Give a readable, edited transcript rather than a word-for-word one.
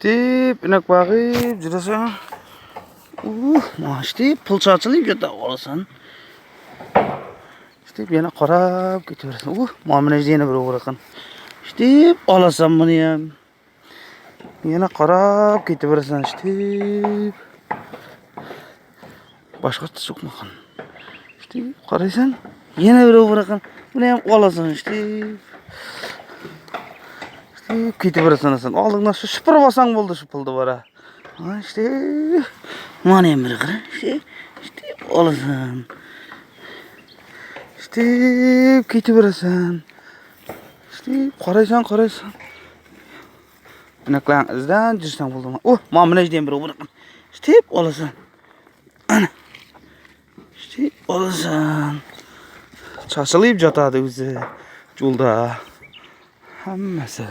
Ştip inek bagyp jüreseň. Uh, mana ştip pul çaçylyp jüde olasan. Ştip ýene garap ketibersin. Uh, mana ýene bir ugrakan. Ştip olasan muny hem. Ýene garap ketibersin ştip. Başga çykmakan. Ştip garaysan. Ýene bir ugrakan. Muny hem olasan ştip. Ştip ketibersin sen. Aldyňdan şu şypyr basaň boldy şu puldy bara. Ha işte. Mana hem bir gara. İşte, işte olasan. İşte ketibersen. İşte qaraysan qaraysan. Inekleň izden jürseň boldy. Oh, mana mına jerden bir ugrakan. İşte olasan. Ana. İşte olasan. Çaçylyp jatady özi. Jolda. Hammasi.